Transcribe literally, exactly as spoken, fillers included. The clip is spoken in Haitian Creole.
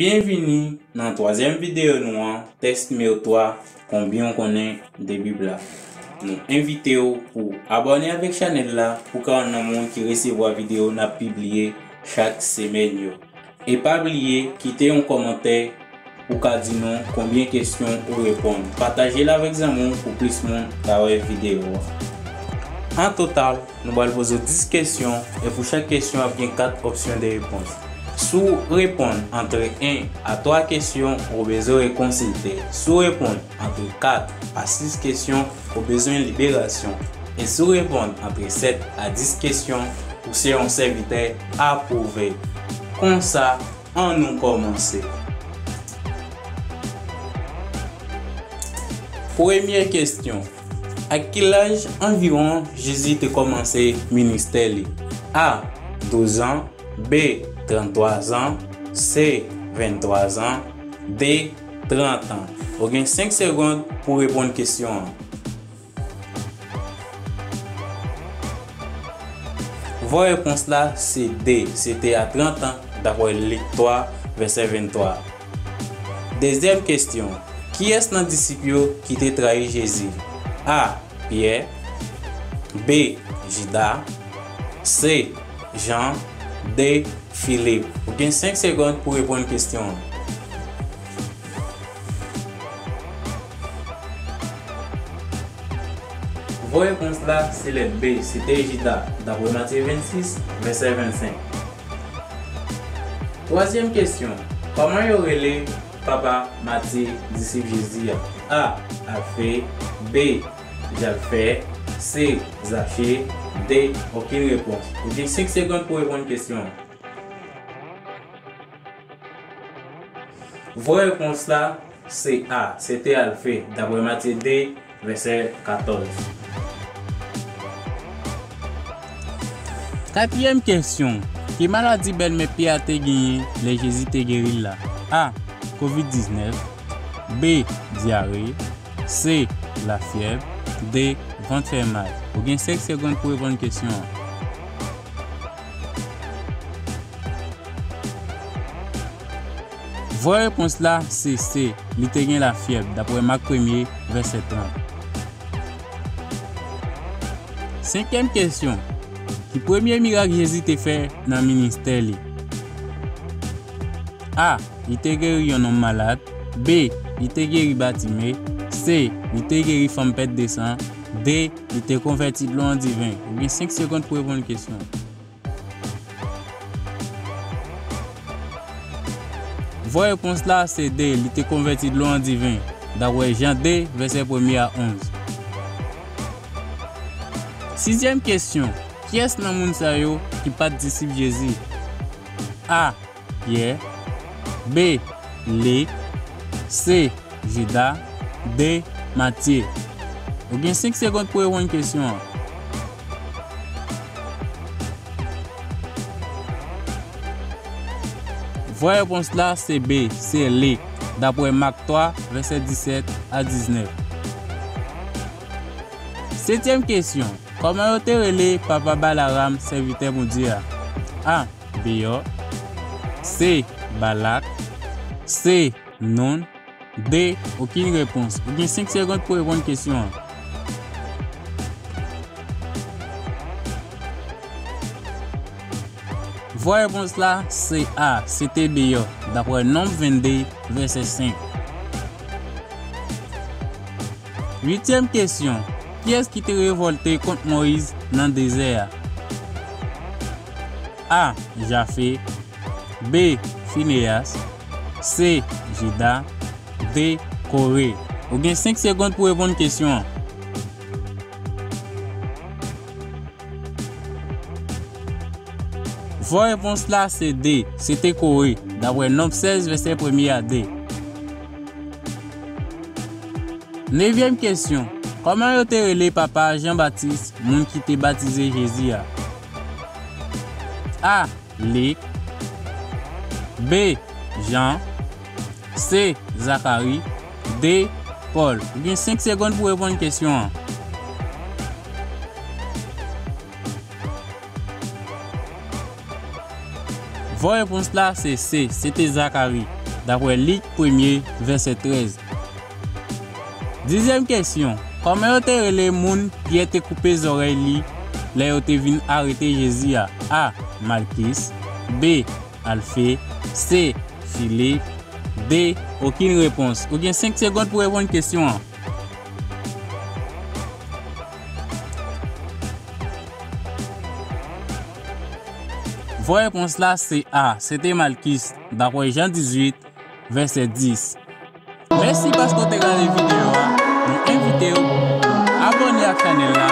Byenvini nan twazyèm videyo nou an, tès nimewo twa, konbyen w konnen de Bib la. Nou envite w pou abòne avèk chanèl la pou w ka youn nan moun ki resevwa videyo n ap pibliye chak semèn yo. E pa bliye kite yon kòmantè pou w ka di nou konbyen kesyon ou reponn. Pataje l avèk zanmi w pou plis moun ka wè videyo a. An total, nou pral poze w dis kesyon, e pou chak kesyon ap gen kat opsyon de repons. Si w reponn antre en a twa kesyon, ou bezwen rekonsilte. Si w reponn antre kat a sis kesyon, ou bezwen liberasyon. E si w reponn antre sèt a dis kesyon, ou se yon sèvitè apwouve. Konsa, ann nou kòmanse. Premye kesyon. Ak ki laj anviwon Jezi te kòmanse ministè li? A, douz an. B, tranntwa zan. C, venntwa zan. D, trant an. Ou gen senk segonn pou w reponn kesyon an. Bon repons la se D, se te a trant an, dapre Lik twa, vèsè venntwa. Dezyèm kesyon, kiyès nan disip yo ki te trayi Jezi? A, Pyè. B, Jida. C, Jan. D, Filip. Ou gen senk segonn pou w reponn kesyon an. Bon repons la se lèt B, se te Jida, dapre Matye vennsis, vèsè vennsenk. Twazyèm kesyon, kòman yo rele papa Matye, disip Jezi a? A, Alfe. B, Jalfe. C, Zache. D, okenn repons. Ou gen senk segonn pou w reponn kesyon an. Vrè repons la se A, se te Alfe, dapre Matye de, vèsè katòz. Katriyèm kesyon, ki maladi bèlmè Pyè a te genyen lè Jezi te geri l la? A, kovid diznèf. B, dyare. C, lafyèv. D, vant fè mal. Ou gen senk segonn pou w reponn kesyon an. Vrè repons la se C, li te gen lafyèv, dapre Mak premye, vèsè trant. Senkyèm kesyon, ki premye mirak Jezi te fè nan ministè li? A, li te geri yon nonm malad. B, li te geri Batime. C, li te geri fanm pèt de san. D, li te konvèti dlo an diven. Ou gen senk segonn pou w reponn kesyon. Vrè repons la se D, li te konvèti dlo an diven, dapre Jan de, vèsè premye a onz. Sizyèm kesyon, kiyès nan moun sa yo ki pa t disip Jezi? A, Pyè. B, Lik. C, Jida. D, Matye. Ou gen senk segonn pou w reponn kesyon an. Vrè repons la se B, se Lik, dapre Mak twa, vèsè disèt a diznèf. Setyèm kesyon, kòman yo te rele papa Balaram, sèvitè Bondye a? A, Beyò. C, Balak. C, Noun. D, okenn repons. Ou gen senk segonn pou w reponn kesyon an. Vrè repons la se A, se te Beyò, dapre Nonb vennde, vèsè senk. Uityèm kesyon, kiyès ki te revòlte kont Moyiz nan dezè a? A, Jafe. B, Fineyas. C, Jida. D, Kore. Ou gen senk segonn pou w reponn kesyon an. Vrè repons la se D, se te Kore, dapre Nonb sèz, vèsè premye a de. Nevyèm kesyon, kòman yo te rele papa Jan Batis, moun ki te batize Jezi a? A, Lik. B, Jan. C, Zakari. D, Pòl. Ou gen senk segonn pou w reponn kesyon an. Vrè repons la se C, se te Zakari. dapre Lik premye, vèsè trèz. Dizyèm kesyon, kòman yo te rele moun Pyè te koupe zòrèy li lè yo te vin arete Jezi a? A. Malkis. B. Alfe. C. Filip. D. Okenn repons. Ou gen senk segonn pou reponn kesyon an. Vrè repons la se A, se te Malkis, dapre Jan dizuit, vèsè dis. Mèsi paske w te gade videyo a. Nou envite w pou abòne ak chanèl la